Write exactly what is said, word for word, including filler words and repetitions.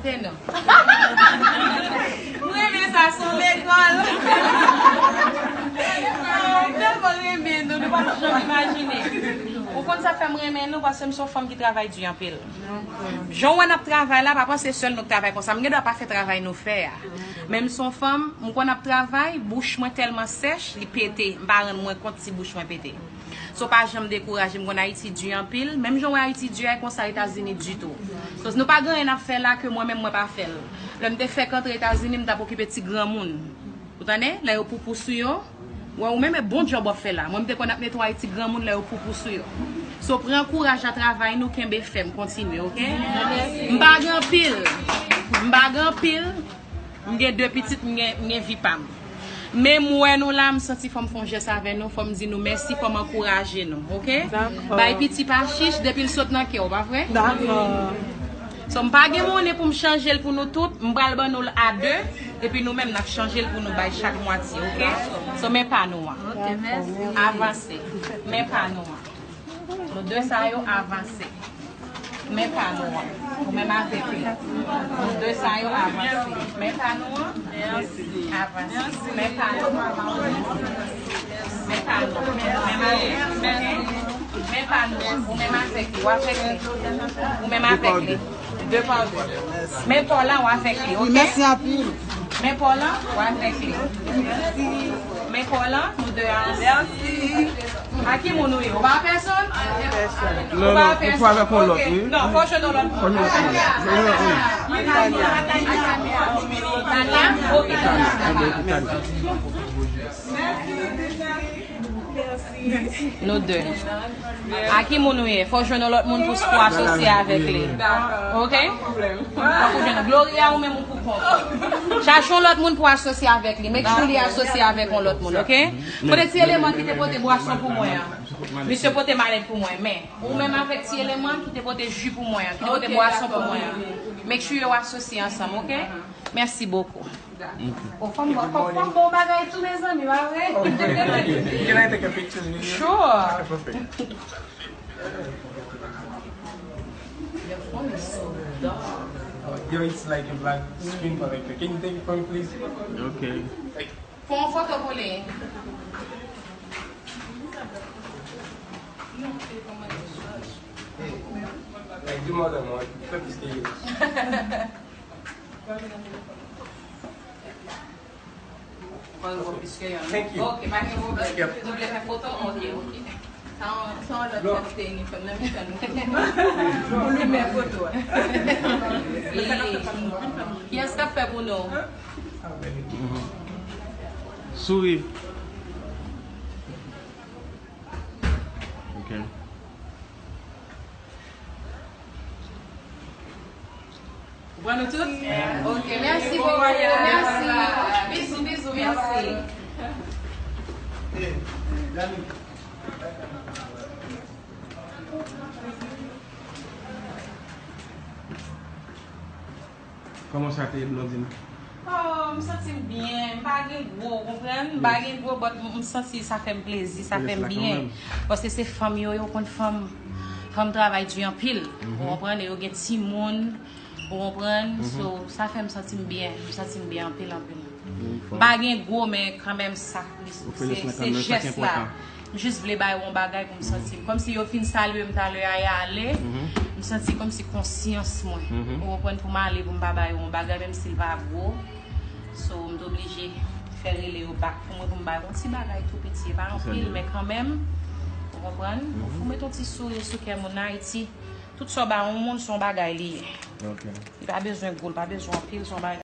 Te nou. M renmen sa, se yon lekòl. Oh, m tèlman renmen nou, nou pa janm imajine. Ou konn sa k fè m renmen nou, paske m se yon fanm ki travay di anpil. Jan w wè n ap travay la, pa panse sèl nou k travay konsa. M gen dwa pa fè travay nou fè a. Men m se yon fanm, m konn ap travay, bouch mwen tèlman sèch, li pete. M pa rann mwen kont si bouch mwen pete. So, pa janm dekouraje, m konn Ayiti di anpil. Menm jan w wè Ayiti di a, e konsa Etazini di tou. So, nou pa gen anyen n ap fè la ke mwen menm mwen pa fè l. Lè m te fèk antre Etazini, m t ap okipe ti granmoun. Ou tande? Lè yo poupou sou yo, wè ou menm e bon djòb w ap fè la. Mwen, m te konn ap netwaye ti granmoun lè yo poupou sou yo. So, pran kouraj a travay nou, kenbe fèm, kontinye, oke? M pa gen anpil. M pa gen anpil. M gen de pitit, m gen, m gen vi pa m. Men m wè nou la, m santi fò m fè yon jès avè nou, fò m di nou mèsi, fò m ankouraje nou, oke? Dakò. Bay piti pa chich, depi l sot nan kè w, pa vre? Dakò. So, m pa gen monnen pou m chanje l pou nou tout, m pral ban nou l a de, epi nou menm n ap chanje l pou nou bay chak mwatye, oke? So, men pa nou an. Oke, mèsi. Avanse. Men pa nou an. Nou de sa yo avanse. Men pa nou an. Ou menm avèk li. Nou de sa yo avanse. Men pa nou an. Avanse. Men pa nou an. Men pa nou an. Men pa nou an. Ou menm avèk li. Ou avèk li. Ou menm avèk li. De pa de. Men pa w la, w avèk li, oke? Mèsi anpil. Men pa w la, w avèk li. Men pa w la, nou de a. Mèsi. A ki moun ou ye? Ou pa pèsonn? Non, non, ou pa avèk yon lòt, wi. Non, fò jwenn yon lòt moun. Fò jwenn yon lòt moun. Tanya? Oke. Tanya, oke. Nou de. A ki moun ou ye? Fò jwenn yon lòt moun pou, pou asosye avèk li. Oke? Fòk ou jwenn Gloria, ou menm ou pou kont ou. Chache yon lòt moun pou asosye avèk li. Make sure li asosye avèk yon lòt moun, oke? Kote ti eleman ki te pote bwason pou mwen an? Misye pote malèt pou mwen, men ou menm avèk ti eleman ki te pote ji pou mwen an, ki te pote bwason pou mwen an. Make sure yo asosye ansanm, oke? Mèsi bokou. O, fò m, fò, fò m bon bagay tou, mezanmi, pa vre? Can I take a picture with you? Sure. Okay, perfect. The phone is so dark. Oh, yo, it's like a black screen protector. Can you take it for me, please? Okay. Fè yon foto pou li. Hey, like, do more than one. Fè plis ke yo. Fò yo fè plis ke yonn. Thank you. Ok, pa gen pwoblèm. Yep. Nou vle fè foto? Ok, ok. Sa yon, sa yon lòt kalite inifòm nan mitan nou. Pou limen foto a. Kiyès k ap fè pou nou? Souri. Ok. Ou pran nou tout? Ok, mèsi bokou. Mèsi. Bizou, bizou, mèsi. Kòman sa te ye, Blondine? Oh, m santi m byen, m pa gen gwo, ou konprann? M pa gen gwo, but m, m santi sa fè m plezi, sa fè m byen. Paske se fanm yo, yo konn fanm, fanm travay di anpil, ou konprann, e yo gen timoun, ou konprann, so, sa fè m santi m byen, m santi m byen anpil, anpil. M pa gen gwo, men kanmenm sa, se, se jès la. M jis vle ba yo yon bagay pou m santi m. Kòmsi yo fin salye m talè a, y ale. M santi kòmsi konsyans mwen. Ou konprann, pou m ale, pou m pa ba yo yon bagay, menm si l pa gwo. So, m t oblije fè rele yo back pou mwen, pou m ba yo yon ti bagay tou piti. E pa anpil, men kanmenm. Ou konprann? Ou mete yon ti souri sou kè moun Ayiti. Tout sa w ba yon moun, se yon bagay li ye. Li pa bezwen gwo, li pa bezwen anpil, se yon bagay.